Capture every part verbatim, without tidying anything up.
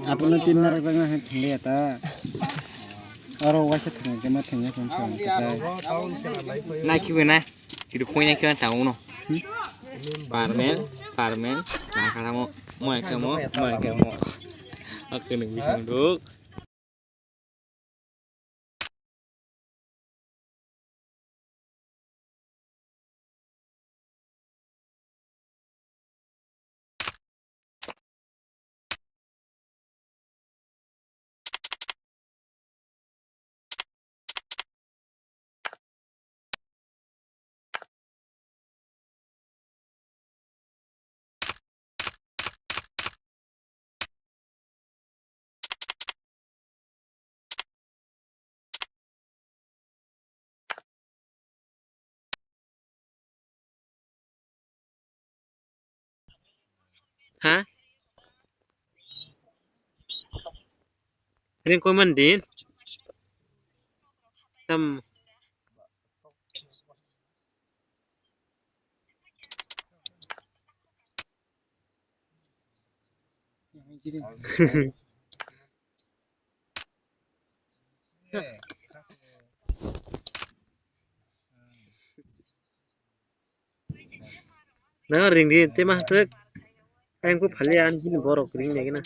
Apono tin narak jak na thangya ta. Aro waisa thangya ma thangya kon sa. Nai khibi nai. Khibi khoi nai khibi ta uno. Parmen, parmen. Na kala mo, mo ke mo, mo ke mo. Oke nung bising duk. Ha? Ring ko man din. Tam. Nang ring di, te ma sek. Ayang ko phali an hin borok ring lagi na.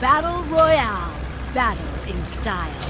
Battle Royale. Battle in style.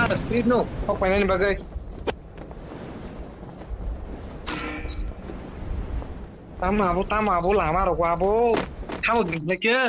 Speed no, kok painani bagwi. Tamo abo, tamo abo, lama rok abo. Tamo gizlai khe.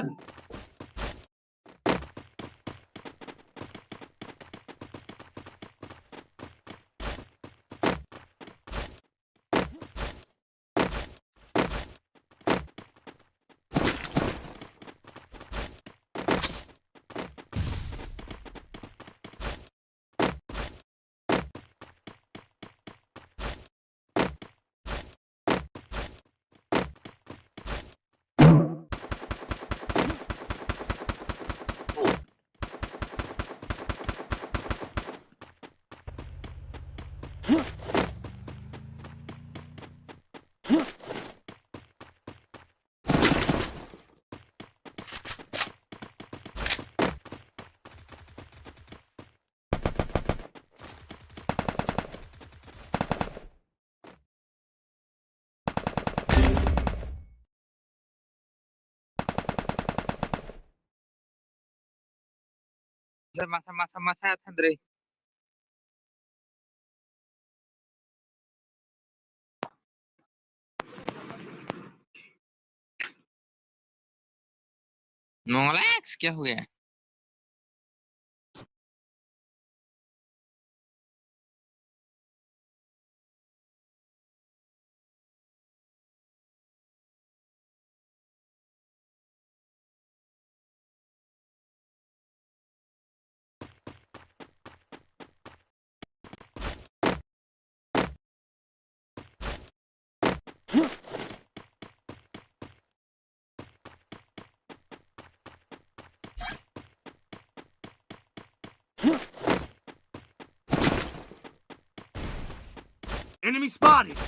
Masa, masa, masa, thandri. Nong Alex, kya ho gaya? Enemy spotted.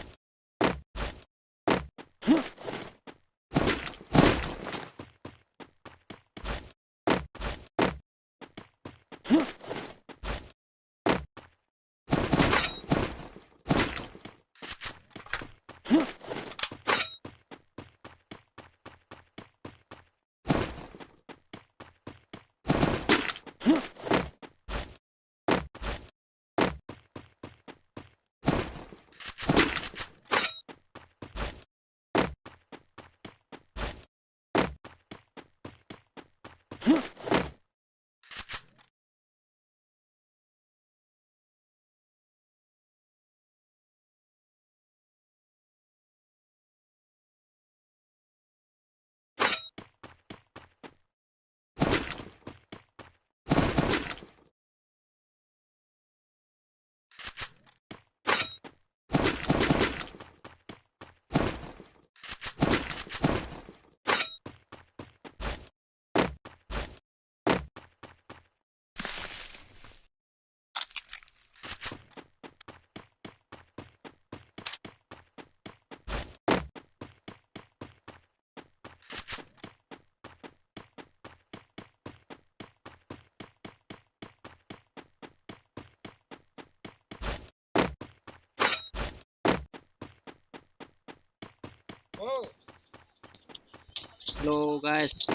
Hello guys.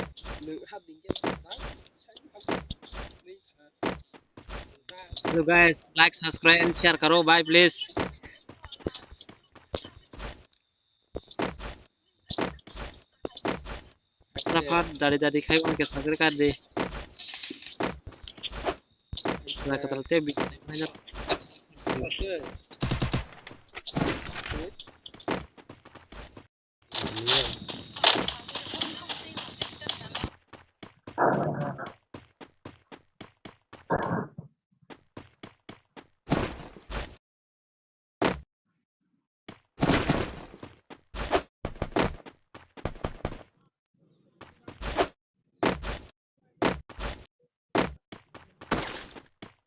Hello guys, like, subscribe and share karo bhai, please. Rapat dari dari khai wan ke sagri kar de. Nah, kata te bi.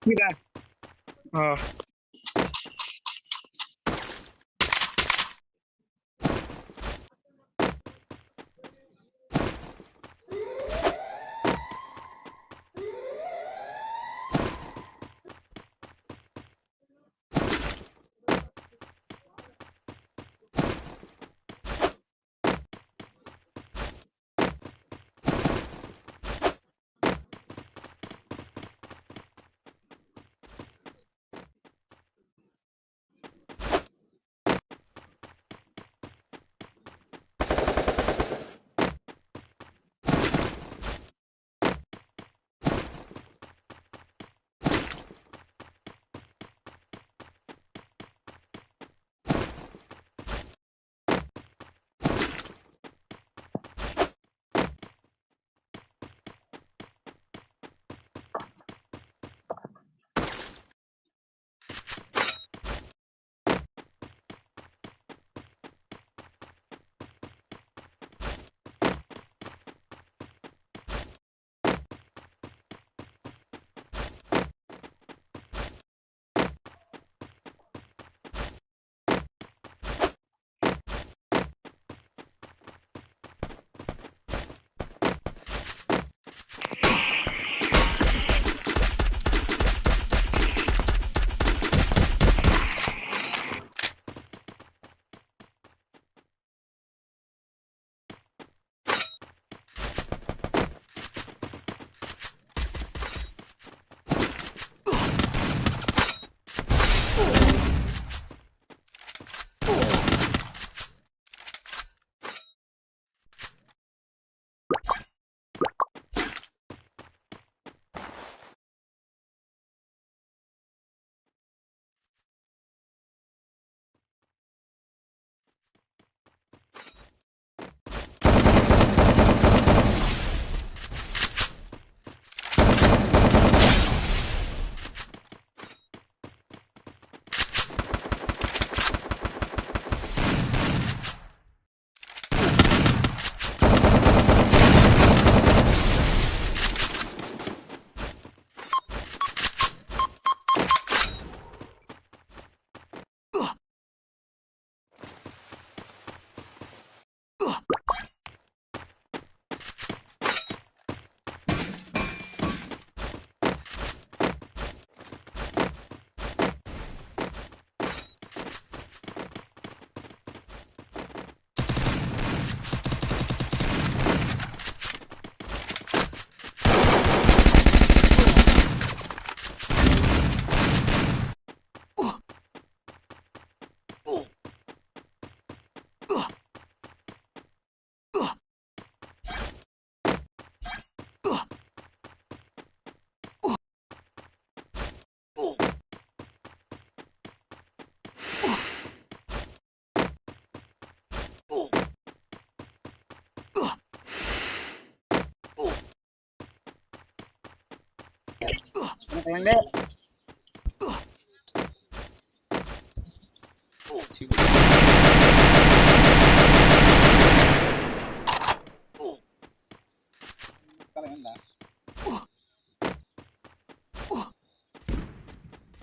Mira. Oh.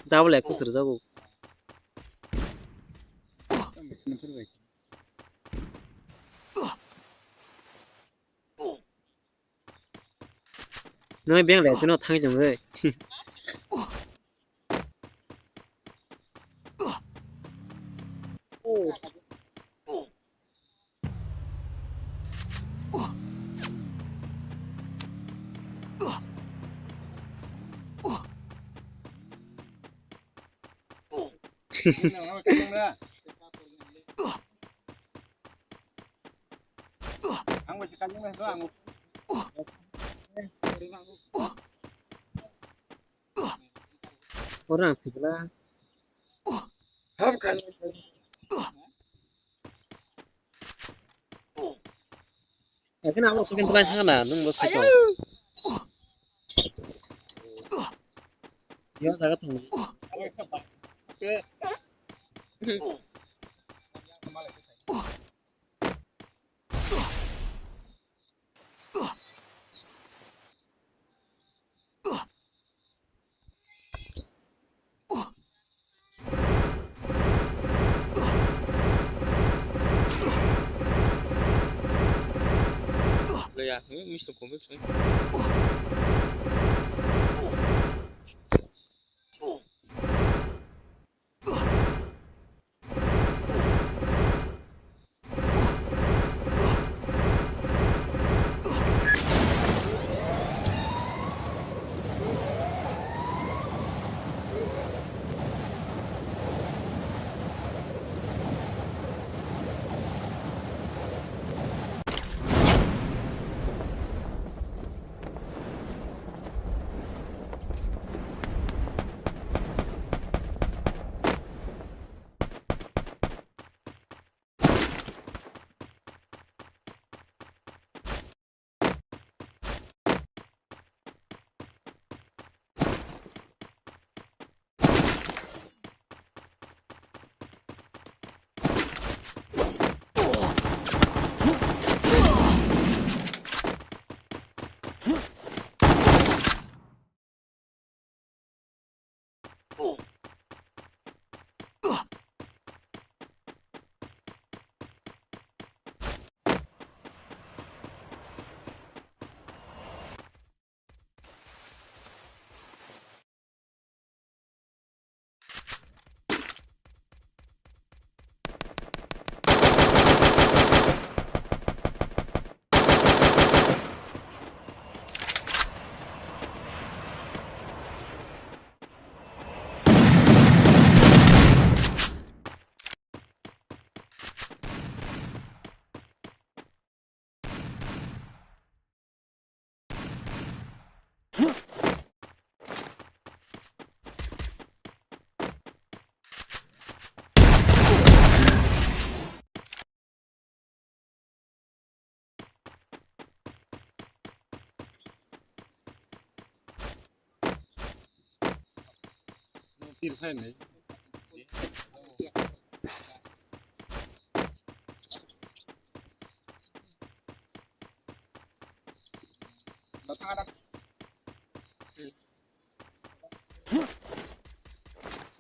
Double ek kusur jago. Nang beng le tino thang jong oi. Orang sih lah. Yakin amo second try thangna nung bo second. Yo jaga thang. Leya, hmm, misto kong, misto.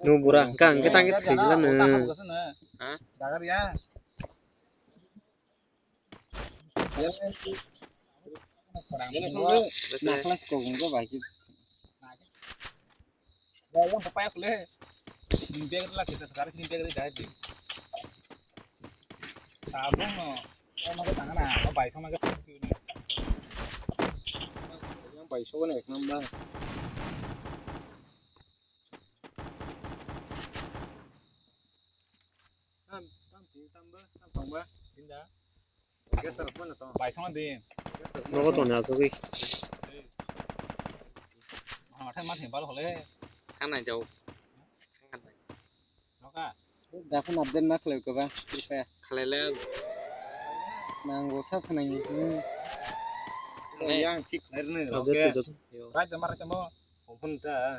No bura, hwnkha hwnkhe tang khe thwijla no. Ha? Nakhlas kok wngkha bai khe. Yang papai aku le. Sini bag la kisa kisa sini bag dari. Tabung no. Oh, maga tangana. Oh, bai sama ke. Yang bai so na ek number. Tam tam tin tam ba tam tong ba. Tinda. Bai sama din. Nogo tong na asugwi. Mathe mathe bal hole. Thang nai jau. Noka. Daphne update ma khlai ko ba. Khlai le. Nango sab sanai. Yang thik khlai rwno. Update to joto. Rai jama rai jama. Open ta.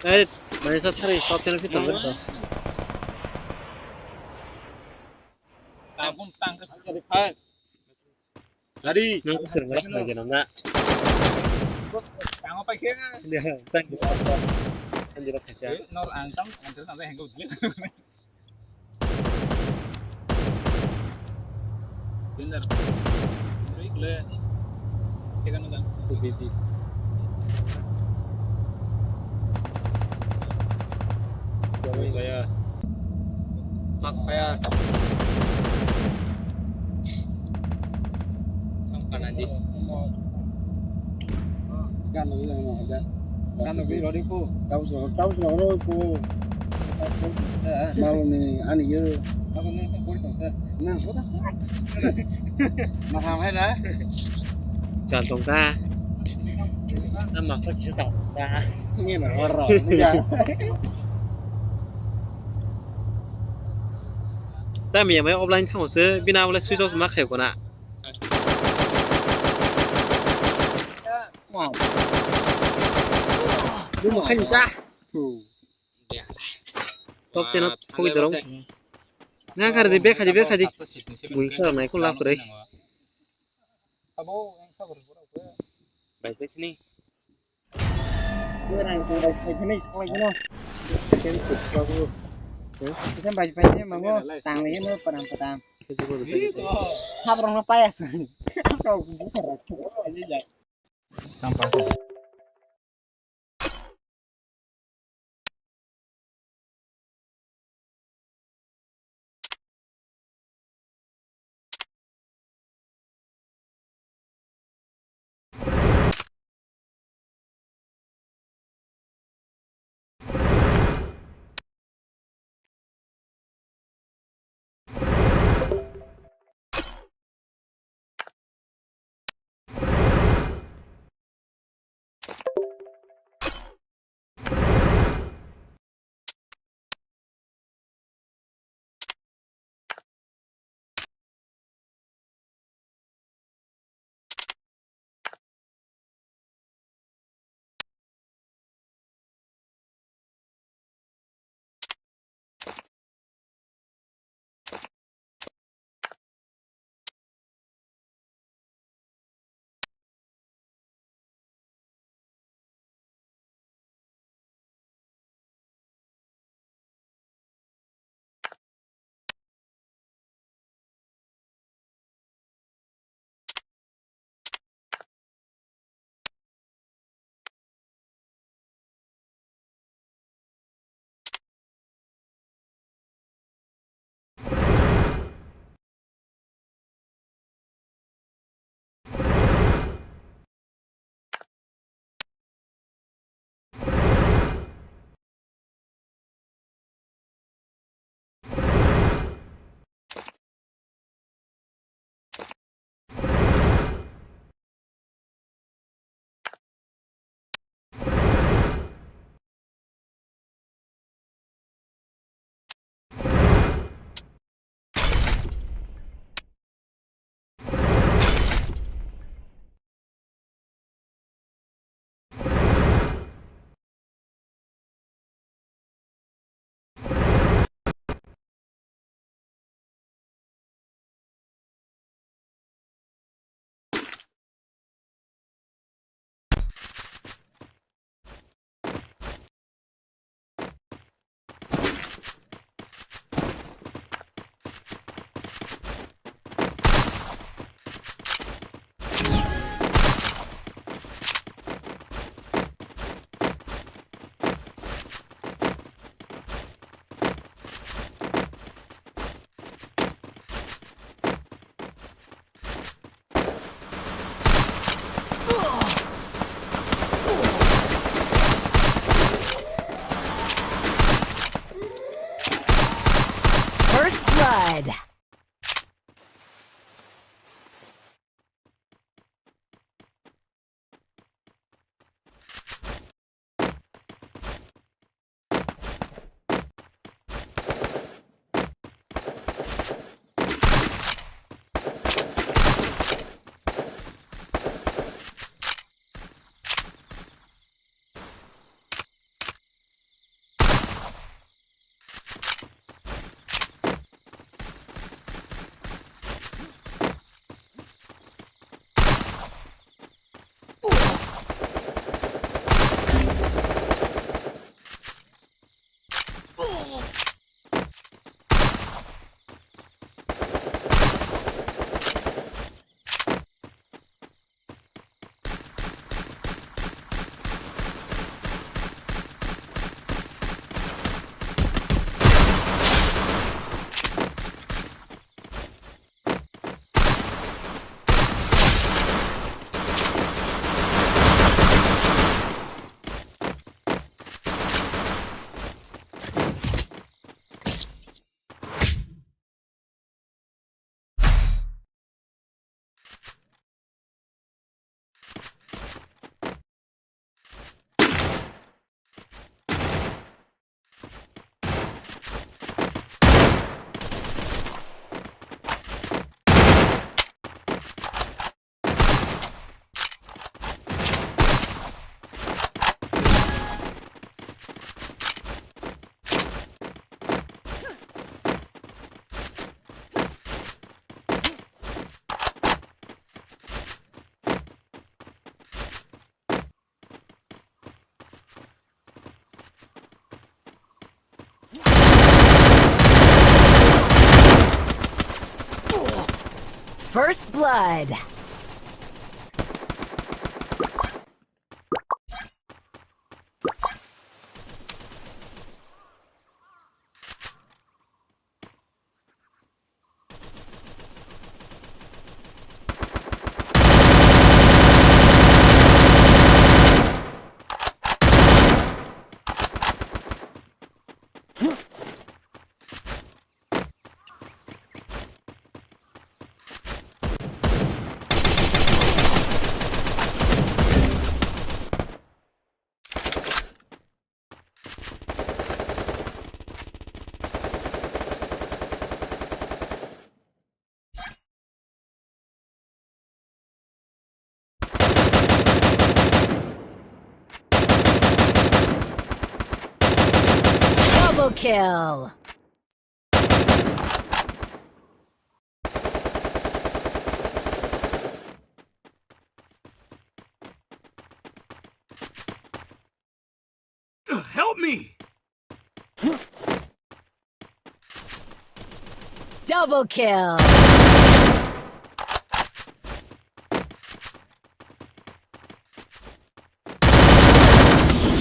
Hey, mane sa thari top ten fit tong. Tang pun tang ke. Gari. Nang sir nggak lagi nama. Tang apa sih? Dia tang di apa? Kan jelas saja. Nor angkam, angkam sampai hengkau dulu. Danger. Rui kule. Kega no dan. Bibi. Kaya. Mak kaya. Ang kana di. Gana wi gana da. Gana wi rori ko. Taus ro, taus ro ro ko. Malu ni ani yo. Aku nang tak bori tong ta. Nang hoda sa. Maham hai na. Chal tong ta. Nama sa kisa sa ta. Ni na ro. Ta mi mai offline thang se bina wala switch off ma khai ko na. Top ten o thogwi dorong. Nang kar di, bek khadi, bek khadi. Bui khara nai ko lak re. Bai bai ni. Bai bai ni mango tang ni no padam padam. Habrong no payas. First blood. Double kill. Help me! Double kill.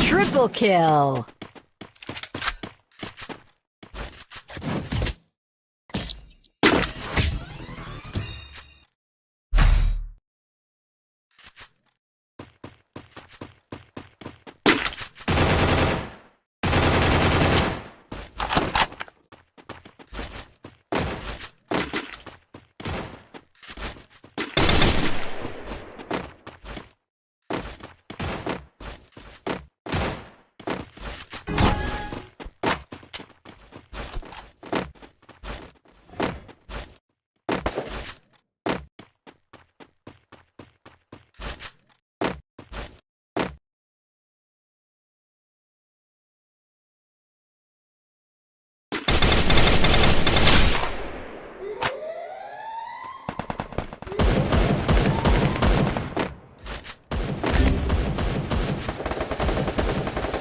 Triple kill.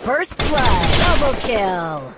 First blood, double kill.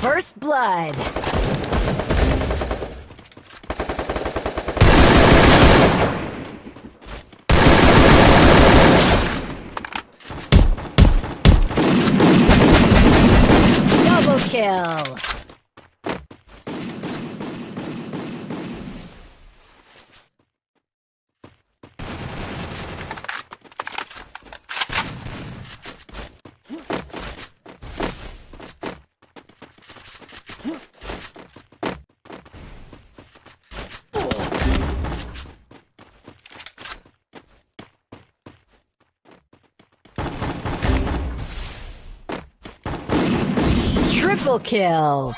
First blood. Double kill. Triple kill.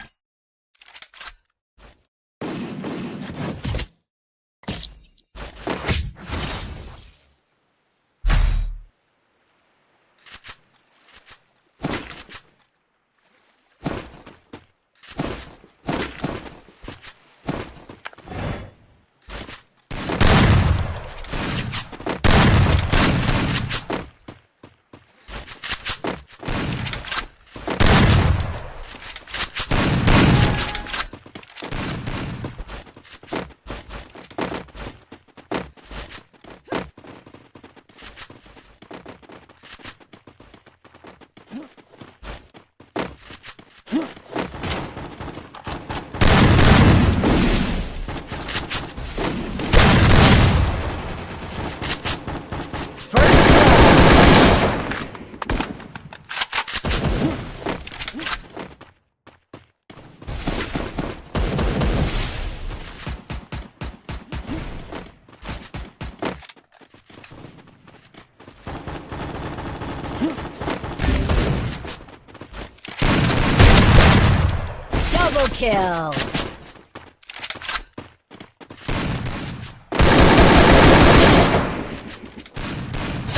kill.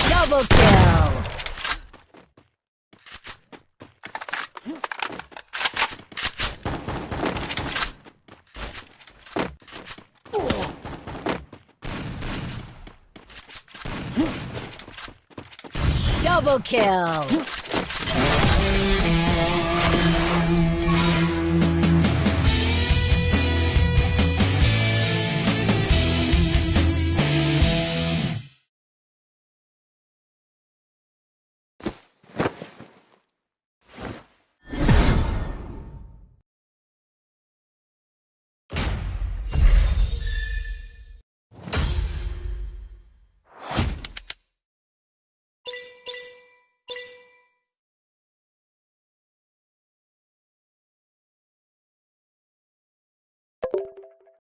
Double kill. Double kill.